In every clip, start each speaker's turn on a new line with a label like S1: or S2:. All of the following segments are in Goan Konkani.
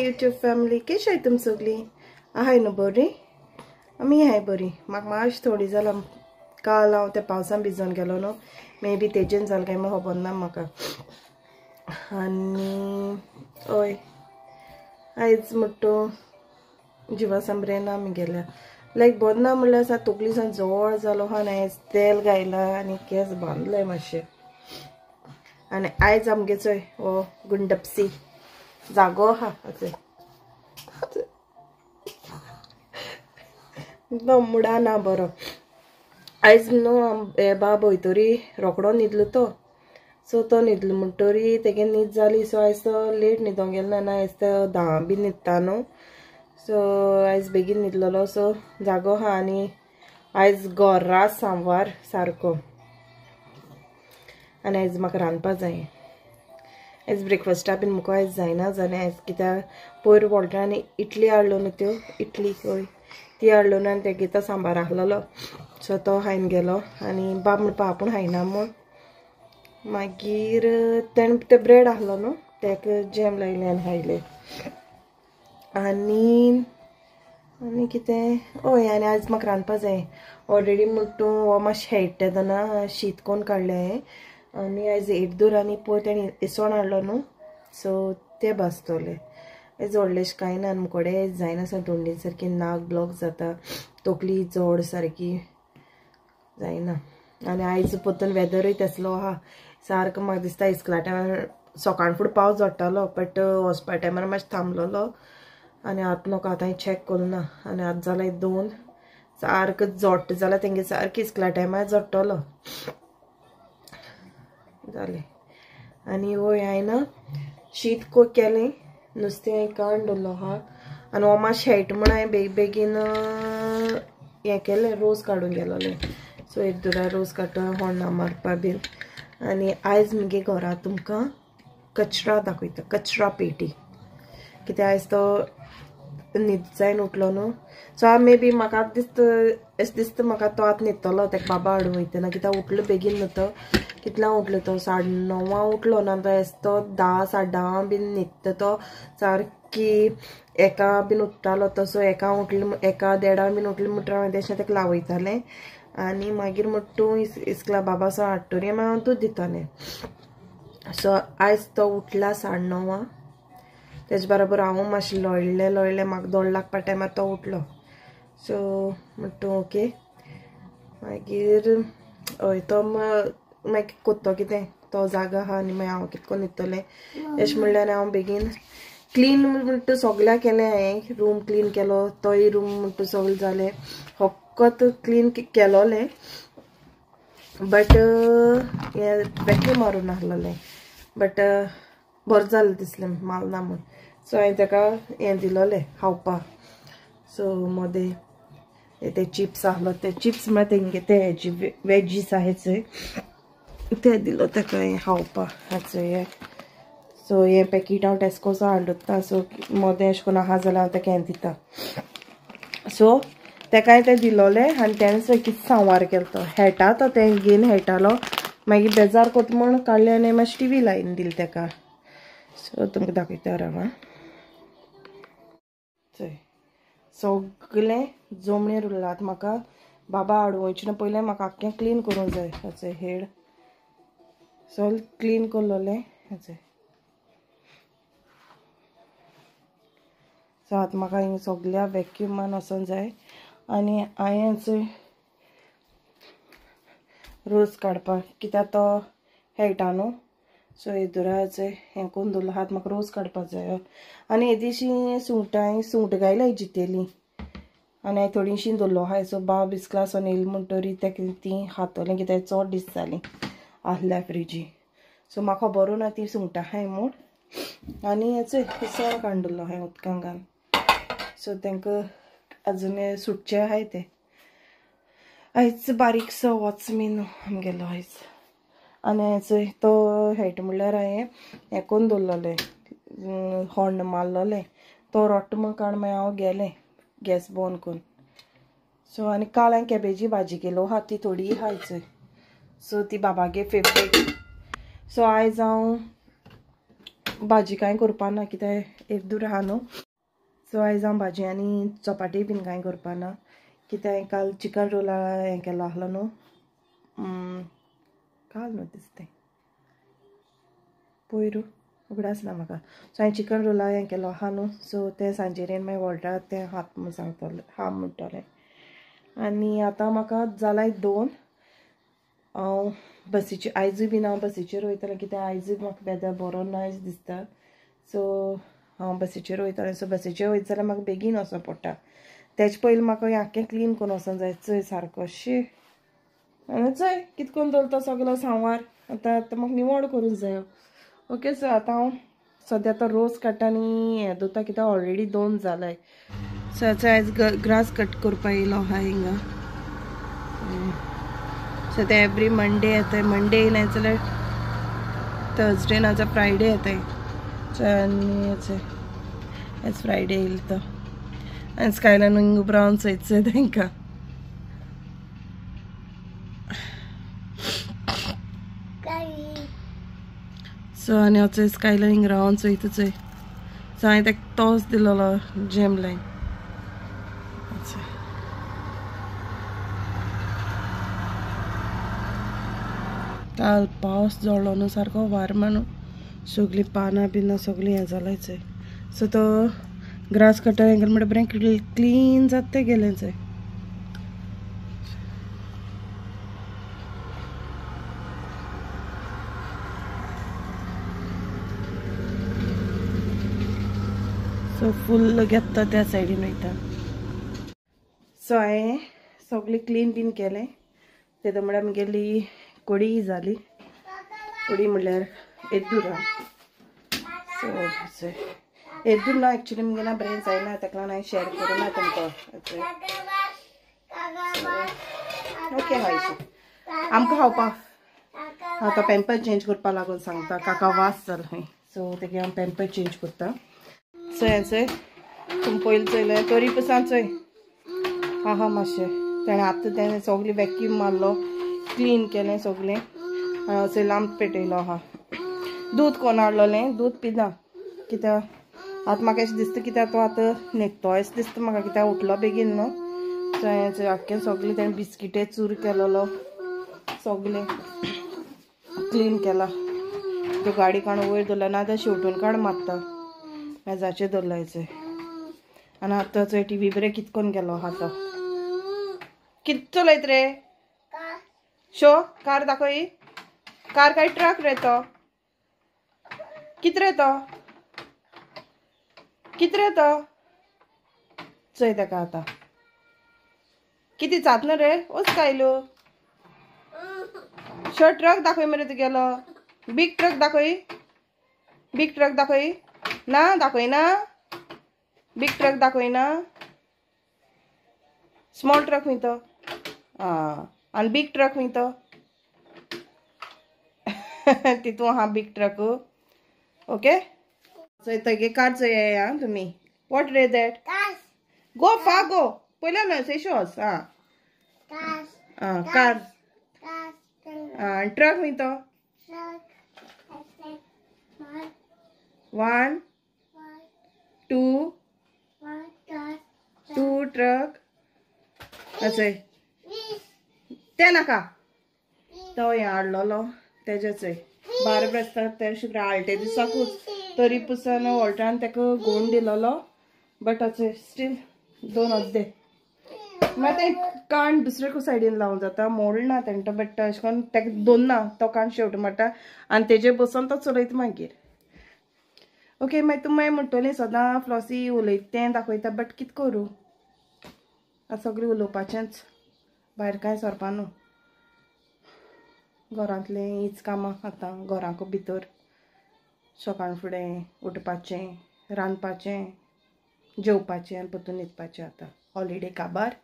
S1: YouTube family, कशी आहाय तुम सगळी? आहाय न्हू बरी? आमी आहाय बरी. म्हाका मातशें थोडी जालां. काल हांव त्या पावसान भिजोन गेलो न्हू, मे बी तेजेन जालें काय म्हूण खबर ना म्हाका. आनी हय आयज म्हणटा जिवा सांबरेन आमी गेल्या. लायक बरें ना म्हणल्यार सा तकली सान जवळ जालो आहा आनी आयज तेल घायलां आनी केंस बांदले मातशे. आनी आयज आमगे चोय हो गुंडपसी जागो आहा अशें एकदम मुडा ना बरो. आयज न्हू हे बाब वयतरी रोकडो न्हिदलो तो. सो तो न्हिदलो म्हणटरी तेगे न्हीद जाली. सो आयज तो लेट न्हिदोंक गेलो ना, आयज तो 10 बी न्हिदता न्हू. सो आयज बेगीन न्हिदलेलो. सो जागो आहा आनी आयज गोरा सांबार सारको. आनी आयज म्हाका रांदपा जाय. आयज ब्रेकफास्टा बीन म्हाका आयज जायना जालें. आयज कित्याक पयर वॉल्टा आनी इडली हाडलो न्हू, त्यो इडली हय ती हाडलो न्हू आनी तेगे तो सांबार आहलोलो. सो तो खायन गेलो आनी बाब म्हणपा आपूण खायना म्हूण. मागीर तेणें ते ब्रेड आहलो न्हू तेका जॅम लायलें आनी खायलें. आनी आनी कितें हय आनी आयज म्हाका रांदपा जाय. ऑलरेडी म्हणटा हो मातशें हेडटा तेन्ना शीत कोन्न काडलें हांवें. आनी आयज एडदूर आनी पयर तेणें इसवण हाडलो न्हू, सो ते भाजतले. आयज व्हडलेशें कांय ना. मुकोडे जायना सा दोन सारकी नाक ब्लॉक जाता, तकली जड सारकी जायना. आनी आयज परतून वेदरूय तसलो आहा सारको. म्हाका दिसता इस्कुला टायमार सकाळ फुडें पावस झडटालो, बट वचपा टायमार मातशें थांबलेलो. आनी आतां म्हाका आतां हांवें चॅक करूं ना. आनी आतां जालें 2, सारको झडटा जाल्यार तेंगे सारकें इस्कुला टायमार झडटलो जालें. आनी हय हांवें ना शीत केलें, नुस्तें हांवें काडून दवरलो आहा. आनी हो मातशें हेट म्हूण हांवें बेगीन बेगीन हें केलें, रोस काडून गेलोलें. सो एक रोस काडटा होण्णा मारपा बीन. आनी आयज मुगे घरा तुमकां कचरा दाखयता, कचरा पेटी. कित्याक आयज तो न्हीद जायन उठलो न्हू. सो हांव मे बी म्हाका दिसता अशें दिसता म्हाका तो आतां न्हिदतलो तेका बाबा हाडून वयतना. कित्याक उठलो बेगीन न्हू तो. कितल्यांक उठलो तो 9:30 उठलो ना तो. आयज तो 10 10:30 बीन न्हिदता तो. सारकी 1 बीन उठतालो तो. सो 1 उठलो, 1 1:30 बीन उठलो म्हणटरी हांवें तेशें तेका लावयतालें. आनी मागीर म्हणटा तूं इस्कुला बाबा सो हाडटरी मागीर हांव दूद दितालें. सो आयज तो उठला 9:30. तेजे बरोबर हांव मातशें लोळलें लोळलें, म्हाका 1.5 लागपा टायमार तो उठलो. सो म्हणटा ओके. मागीर हय तो मागीर कोत्तो कितें तो जागो आहा आनी मागीर हांव कितें करून न्हिदतलें अशें म्हणल्यार हांव बेगीन क्लीन म्हणटा सगळ्या केलें हांवें. रूम क्लीन केलो, तोय रूम म्हणटा सगळें जालें, फकत क्लीन केलोलें. बट हें वॅक्यूम मारून आहलोलें, बट बरें जालें दिसलें माल ना म्हूण. सो हांवें तेका हें दिलोलें खावपा. सो मदें ते चिप्स आहलो, ते चिप्स म्हळ्यार तेंगे ते हेजी वेजीस आहाय चोय ते दिलो तेका हें खावपा हाचो. सो हें पॅकेट हांव टेस्कोसो हाडून दवरता. सो मदें अशें करून आहा जाल्यार हांव तेका हें दिता. सो तेका हांवें तें दिलोलें आनी तेणें चोय कितें सांवार केलो तो हेटा तो तें घेवन हेटालो. मागीर बेजार कोत म्हूण काडलें आनी मातशें टिवी लायन दिली तेका. सो तुमकां दाखयता राव. चोय सगळें जमणीर उरलां. आतां म्हाका बाबा हाडून वयचे ना पयलें म्हाका आख्खें क्लीन करूंक जाय. हाचो हेड सगळें क्लीन करलोलें हाचें. सो आतां म्हाका हिंगा सगळ्या वॅक्युमान वचोंक जाय. आनी हांवें चोय रोस काडपाक, कित्याक तो हेळटा न्हू. सो येदुराचें हें करून दवरलो आहा. म्हाका रोस काडपाक जाय. आनी येदीशी सुंगटां सुंगटां गायल्या जितेलीं. आनी हांवें थोडीशीं दवरलो आहा. सो बाब इस्कुला सावन येयली म्हणटरी तेका तीं खातलीं, कित्याक चड दीस जालीं आहल्या फ्रिजी. सो म्हाका खबरूय ना ती सुंगटां आहाय म्हूण. आनी हें चोय इसवण काडून दवरलो आहा उदकान घालून. सो तांकां अजून सुटचें आहाय तें. आयज बारीकसो वच मेनू आमगेलो आयज. आनी चोय तो हेट म्हणल्यार हांवें हें करून दवरलोलें, होण्ण मारलोलें. तो रोट्ट म्हूण काड मागीर हांव गेलें गॅस बंद करून. सो आनी काल हांवें कॅबेजी भाजी केलो आहा ती थोडी आहा चोय. सो ती बाबागे फेवरेट. सो आयज हांव भाजी कांय करपा ना कित्याक एक दूर आहा न्हू. सो आयज हांव भाजी आनी चपाटी बीन कांय करपा ना कित्याक काल चिकन रोला हें केलो आसलो न्हू, काल न्हू दिसतें पयर उगडास ना म्हाका. सो हांवें चिकन रोला हें केलो आहा न्हू, सो तें सांजेरेन मागीर वॉल्टा तें हात म्हूण सांगतलें, हा म्हणटलें. आनी आतां म्हाका जालाय 2. हांव बसीचेर आयजूय बीन हांव बसीचेर वयतलें कित्याक आयजूय म्हाका वेदर बरो ना अशें दिसता. सो हांव बसीचेर वयतलें. सो बसीचेर वयता जाल्यार म्हाका बेगीन वचों पडटा. तेजे पयलीं म्हाका हें आख्खें क्लीन करून वचोंक जाय चोय सारको शी. आनी चोय कितें करून दवरता सगलो सांवार. आतां आतां म्हाका निवळ करूंक जायो. ओके सो आतां हांव सद्या आतां रोस काडटा आनी हें दवरता कित्याक ऑलरेडी 2 जालाय. सो आयज ग्रास कट करपा येयलो आहा हिंगा. सो ते एवरी मंडे येताय, मंडे येयना जाल्यार थर्सडे ना जाल्यार फ्रायडे येताय. सो आनी आयज फ्रायडे येयलो तो. आनी स्कायलान हिंगा उबो रावन चोयत चोय तांकां. सो आनी हांव चोय स्कायलान हिंगा रावन चोयता चोय. सो हांवें ताका तोस दिलोलो जेम लायन. काल पावस जोडलो न्हू सारको वार मारून सगळीं पानां बिनां सगळीं हें जालाय चोय. सो तो ग्रास कटर हें म्हणल्यार बरें क्लीन जाता तें गेलें चोय. सो फूल घेता त्या सायडीन वयता. सो हांवें सगळें क्लीन बीन केलें. तेदो म्हळ्यार आमगेली कोडी जाली. कोडी म्हणल्यार येद्दूर. सो येद्दूर ना एक्चुली मुगे ना बरें जायना ताका लागून हांवें शेअर करूं ना तुमकां. ओके हय आमकां खावपाक आतां पेम्पर चेंज करपा लागून सांगता काका वास जालो खंय. सो तेगे हांव पेम्पर चेंज करता. चोय हें चोय तुमी पयलीं चोयलें तरी पसान चोय आहा मातशें तेणें आतां तेणें सगळें वॅक्यूम मारलो, क्लीन केलें सगळें. चोय लांब पेटयलो आहा. दूद कोण हाडलोलें दूद पिना कित्याक आतां म्हाका अशें दिसता कित्याक तो आतां न्हिदतो अशें दिसता म्हाका कित्याक उठलो बेगीन न्हू. चोय चोय आख्खें सगळें तेणें बिस्किटे चूर केलोलो सगळें क्लीन केला. त्यो गाडी काडून वयर दवरला ना जाल्यार शेवटून काड मारता मेजाचेर दवरलाय चोय. आनी आतां चोय टीव्ही बरें कितें करून गेलो आहा तो. कितें चलयत रे शो कार दाखय. कार काय ट्रक रे तो? कित रे तो? कित रे तो? चोय ताका आतां कितें जातना रे ओस कायलो. शो ट्रक दाखय मरे तुगेलो. बीग ट्रक दाखय, बीग ट्रक दाखय ना, दाखय ना, बीग ट्रक दाखय ना. स्मॉल ट्रक खंय तो? आं आनी बीग ट्रक खंय तो? तितू आहा बीग ट्रक. ओके चोय तेगे कार चोय आं तुमी. What रे that? गो फा गो पयल्या न्हय थंय शोस. आं आं कार. आं ट्रक खंय तो? 1 2 2 ट्रक. अचोय तें नाका तो हें हाडलोलो तेजे चोय 12 ब्रेस्तार ते शुक्र आलटे दिसाकूच तरी पुसान वॉल्टान ताका गोवन दिलोलो बट अचोय स्टील 2 अर्दे. मागीर तें कान दुसरे सायडीन लावूं जाता मोड ना तेंका बट अशें करून ताका दोन ना तो कान शेवट मारता आनी तेजेर बसून तो चलयता मागीर. ओके मागीर तुमी मागीर म्हणटली सदां फ्लॉसी उलयता तें दाखयता बट कितें करूं आतां सगळें उलोवपाचेंच भायर कांय सरपा न्हू. घरांतलें हीच कामां आतां घरांक भितर सकाळ फुडें उठपाचें, रांदपाचें, जेवपाचें आनी परतून न्हिदपाचें. आतां हॉलिडे काबार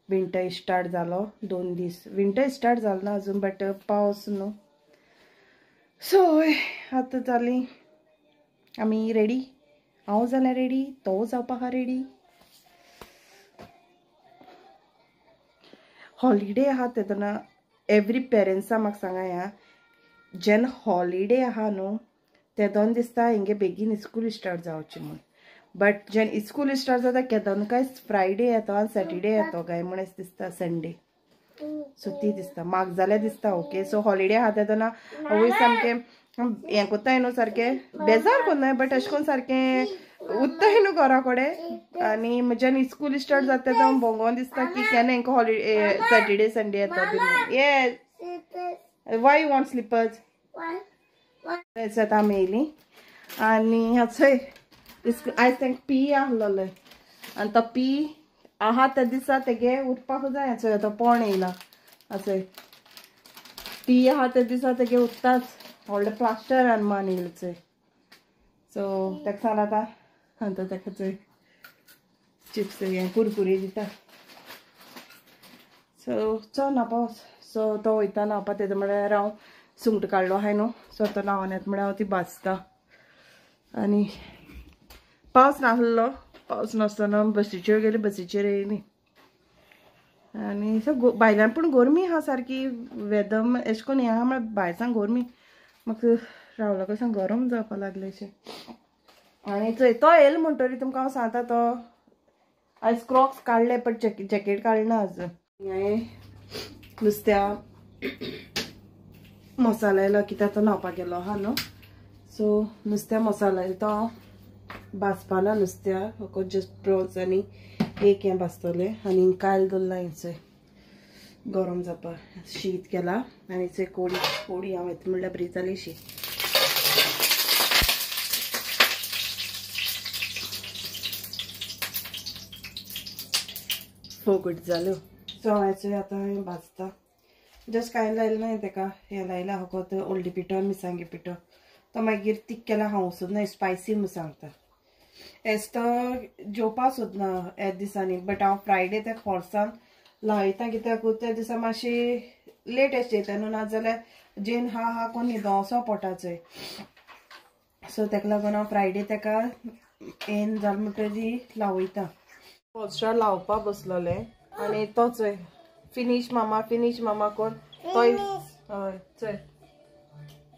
S1: विंटर स्टार्ट जालो 2 दीस. विंटर स्टार्ट जालो ना अजून बट पावस न्हू. सो आतां जाली आमी रेडी. हांव जाल्यार रेडी, तो जावपा आहा रेडी. हॉलिडे आहा तेन्ना एवरी पेरंट्सा म्हाका सांगा ह्या जेन्ना हॉलिडे आहा न्हू तेदोन दिसता हेंगे बेगीन स्कूल स्टार्ट जावचें म्हूण. बट जेन्ना स्कूल स्टार्ट जाता केदोन काय फ्रायडे येतो आनी सॅटर्डे येतो काय म्हूण अशें दिसता, संडे. सो ती दिसता म्हाका जाल्यार दिसता ओके. सो हॉलिडे आहा तेदोना आवय सामकें हें कोत्ताय न्हू, सारकें बेजार कोन्नाय, बट अशें कोन्न सारकें उत्ताय न्हू घरा कडेन. आनी जेन्ना स्कूल स्टार्ट जाता तेन्ना भोंगोन दिसता की केन्ना हेंका हॉलिडे सॅटर्डे संडे येतो बी. Yes, why you want slippers? आतां आमी येयलीं आनी चोय आयज तांकां पी आहलोलें आनी तो पी आहा त्या दिसा तेगे उरपाक जाय. चोय तो पोण येयला, चोय पी आहा त्या दिसा तेगे उरताच. व्हडलें प्लास्टर अनमान येयलें चोय. सो ताका सांगलां आतां आतां ताका चोय चिप्स हें कुरकुरी दिता. सो चल न्हांवपा वच. सो तो वयता न्हांवपा, तेजो म्हळ्यार हांव सुंगट काडलो आहाय न्हू, सो तो न्हांवन येता म्हळ्यार हांव ती भाजता. आनी पावस नासलो, पावस नासतना बसीचेर गेली, बसीचेर येयली. आनी सो भायल्यान पूण गरमी आहा सारकी, वेदर एशें कोन्न हें आहा म्हळ्यार भायर सावन गरमी, म्हाका रावला कडेन सावन गरम जावपा लागलें अशें. आनी चोय तो येयलो म्हणटरी तुमकां हांव सांगता, तो आयज क्रॉक्स काडले बट जॅकेट काडना अजून. हांवें नुस्त्या मसाला येयलो कित्याक तो न्हांवपाक गेलो आहा न्हू. सो नुस्त्या मसाला येयलो तो हांव भाजपाना नुस्त्या, फकत जस्ट प्रॉन्स आनी एक हें भाजतलें. आनी कायल दवरला हेंचोय गरम जावपाक, शीत केला. आनी चोय कोडी कोडी हांव येता म्हणल्यार बरी जाली शीत. फोगट जाल्यो. सो हांवें चोय आतां हांवें भाजता, जस्ट कांय लायलें ना तेका, हें लायलां फकत हळदी पिठो आनी मिरसांगे पिठो. तो मागीर तीख केला खावंक सोदना, स्पायसी म्हूण सांगता. एस तो जेवपा सोदना ह्या दिसांनी, बट हांव फ्रायडे त्या फोर्सान लायता कित्याक त्या दिसा मातशी लेट एश जेयता न्हू, नाजाल्यार जेन हा हा कोण न्हिदो असो पोटाचोय. सो तेका लागून हांव फ्रायडे तेका येन जालें म्हणटरी लावयता. पोस्टर लावपा बसलोलें आनी तो चोय फिनीश मामा फिनीश मामा कोण तोय, हय चोय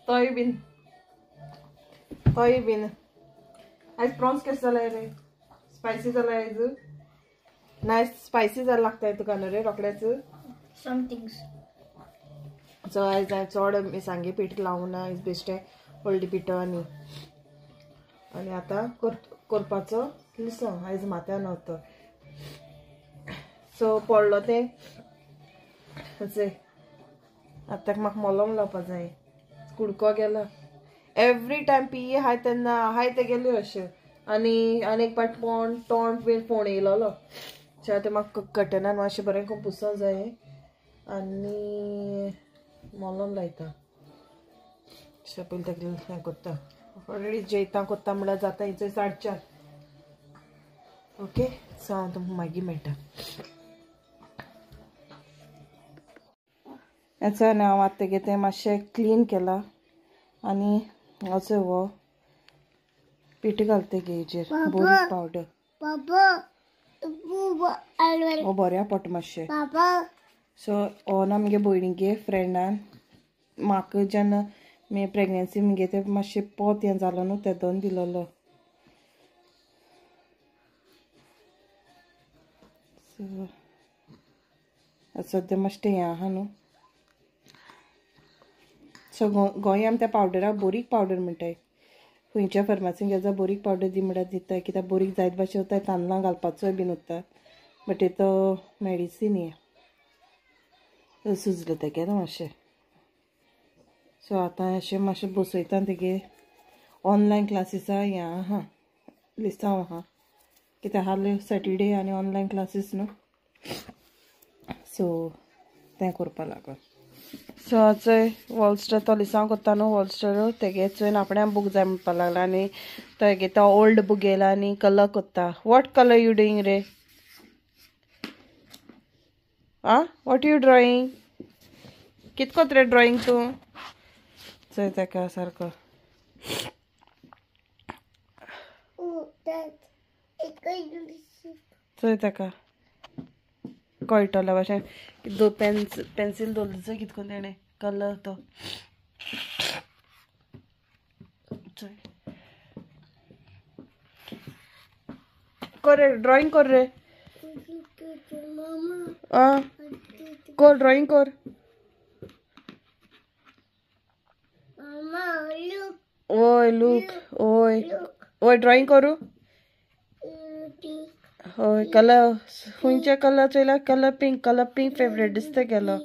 S1: तोय बीन तोय बीन. आयज प्रॉन्स कशें जालाय रे? स्पायसी जालाय आयज? ना स्पायसी जाल्यार लागताय तुका न्हू रे रोखडेच?
S2: समथिंग्स.
S1: सो आयज हांवें चड मिरसांगे पीठ लावना, आयज बेश्टें हळदी पिठो आनी आनी आतां करपाचो लिसांव आयज माथ्यान न्हवतो. सो पडलो तें चोय आतां म्हाका मलम लावपा जाय, कुडको गेला. एवरी टायम पी आहाय तेन्ना आहाय तेगेल्यो अशें. आनी आनी एक पाट पोण तोंड बीन फोण येयलोलो, सो आतां म्हाका कटनान मातशें बरें करून पुसोंक जाय आनी मलम लायता. अशें पयलीं तेगेलें हें करता, ऑलरेडी जेयता कोत्ता म्हळ्यार जाता हेचो 4:30. ओके, सो हांव तुमकां मागीर मेळटा. हेचो आनी हांव आतां तेगें तें मातशें क्लीन केलां आनी असो हो पीठ घालता हेजेर बोरीक पावडर. हो बऱ्या पोट मातशें. सो हो ना मुगे भयणीगे फ्रेंडान म्हाका जेन्ना मे प्रेगनेन्सी मुगे तें मातशें पोत हें जालो न्हू तेदोन दिलोलो. सो सद्या मातशें हें आहा न्हू. सो गोंयान त्या पावडराक बोरीक पावडर म्हणटाय, खंयच्या फार्मासीन गेल्यार बोरीक पावडर दी म्हणल्यार दिता, कित्याक बोरीक जायत भाशेन उरता, तांदळां घालपाचोय बीन उरता, बट तो मेडिसीन हें सुजलें तेगे मातशें. सो आतां अशें मातशें बसयता तेगे ऑनलायन क्लासीस हें आहा लिसांव आहा, कित्याक हालीं सॅटर्डे आनी ऑनलायन क्लासीस न्हू, सो तें करपा लागोन. सो चोय वॉलस्टर तो लिसांव कोत्ता न्हू वॉलस्टर तेगे चोयन आपण्याक बूक जाय म्हणपा लागला आनी तेगे तो ओल्ड बूक येयला आनी कलर कोत्ता. What colour you doing रे? आं, what you drawing? कित कोत रे ड्रॉइंग तूं? चोय तेका सारको चोय तेका कळटलो भाशेन दो पेन्सील दवरलो चोय कितको तेणें कलर तो चोय. कर ड्रॉइंग कर रे. आ कर ड्रॉइंग कर. ओय लूक ओय ओय ड्रॉइंग करू. हय कलर खंयचे कलर चोयला. Colour pink. Colour pink favourite दिसता केलो.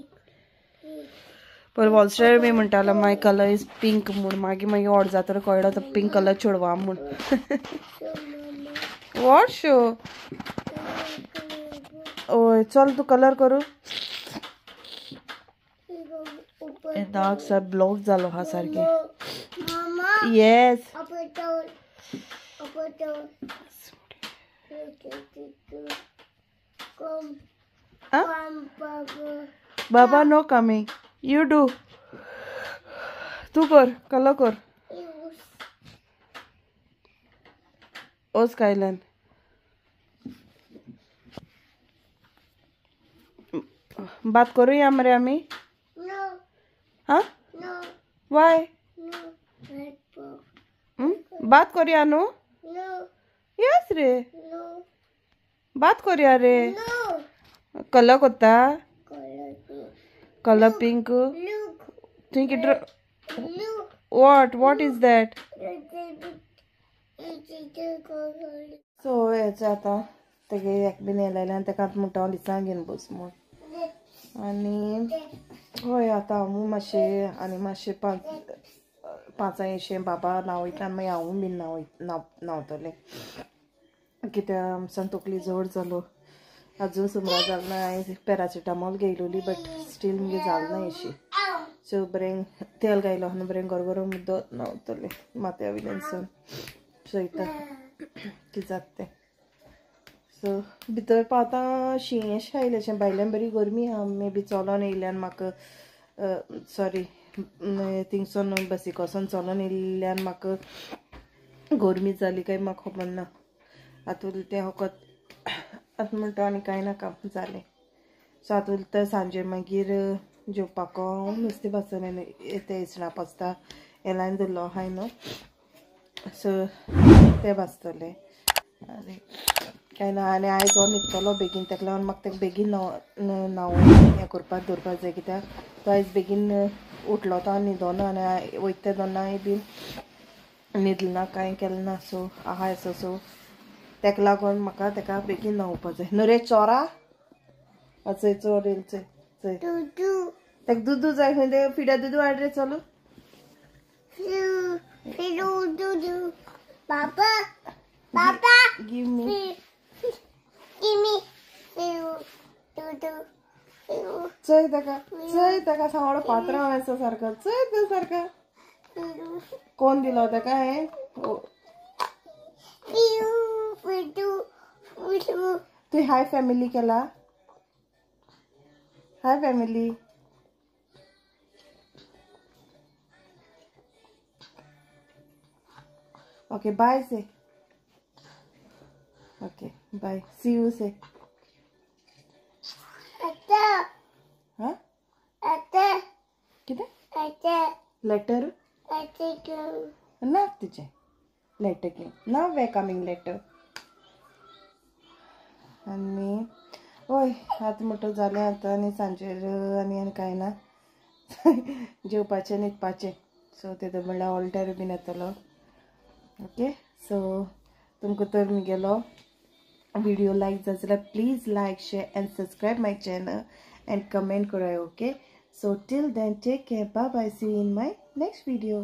S1: पयर वॉलस्टर बी म्हणटालो माय कलर is pink म्हूण. मागीर मागीर व्हड जाता कळ्ळो तो पिंक कलर चेडवा म्हूण. What show. ओय चल तूं कलर करू. नाक सब ब्लॉक जालो हा सारकें. येस. Baba no coming. You do. तू कर कलर कर. ओ स्कायलन बात करूया मरे आमी. हाँ वाय बात करूया न्हू. येस रे बात करूया रे. कलर कोत्ता. Colour pink. तुवें कितें. What what is that. So हेचे आतां तेगे एक बीन हें लायलें आनी तेका आतां म्हणटा हांव लिसांग घेवन बस म्हूण. आनी हय आतां हांवूय मातशें आनी मातशें पांचां अशें बाबा न्हांवयता आनी मागीर हांवूय बीन न्हांवतलें. कित्याक आमच्यान तकली जड जालो. अजून सुमराक जालें ना. हांवें पॅरासिटामॉल घेयलोली बट स्टील मुगे जालें ना अशी. सो बरें तेल घायलो आनी बरें गरगरम उदक न्हांवतलें माथ्या वयल्यानसून. चोयता कितें जाता तें. सो भितर पावता शीं अशें आयलें अशें भायल्यान बरी गरमी आहा. मे बी चलोन येयल्यान म्हाका सॉरी थिंगसून बसीक वचोन चलोन येयल्ल्यान म्हाका गरमी जाली काय म्हाका खबर ना. आतां तें फकत आतां म्हणटा आनी कांय नाका जालें. सो आतां उरता सांजे मागीर जेवपाक नुस्तें भाजतलें. तें इसणा पास्ता एलायन धरलो आहाय न्हू. सो तें भाजतलें आनी कांय ना. आनी आयज हो न्हिदतलो बेगीन. तेका लागून म्हाका तेका बेगीन न्हांवून हें करपाक दवरपाक जाय. कित्याक तो आयज बेगीन उठलो तो आनी न्हिदोना आनी वयता ते दोनाय बीन न्हिदलो ना कांय केलें ना. सो आहा आसा. सो तेका लागून म्हाका तेका बेगीन न्हांवपाक जाय न्हू रे चोरा. चोय चोर येयलो चोय चोय तेका दूद जाय. खंय ते फिड्या दूद हाड रे. चलो
S2: Papa,
S1: give me.
S2: Give me.
S1: चोय ताका चोय ताका सांवळो पात्रांव आसा सारको. चोय तो सारको. कोण दिलो ताका हें. तुवें हाय फॅमिली केला. Hi family. Okay bye say. Okay bye see you say. हाँ कितें लेटर ना तुजें लेटर घेवन ना वे कमींग लेटर. आनी हय आतां म्हणटा जालें आतां. आनी सांजेर आनी आनी कांय ना. जेवपाचें न्हिदपाचें. सो तेदो म्हणल्यार ऑल्टर बीन येतलो. ओके सो तुमकां तर म्हगेलो व्हिडिओ लायक जाय जाल्यार please like share and subscribe my channel and comment कराय. Okay so till then take care. Bye bye. See you in my next video.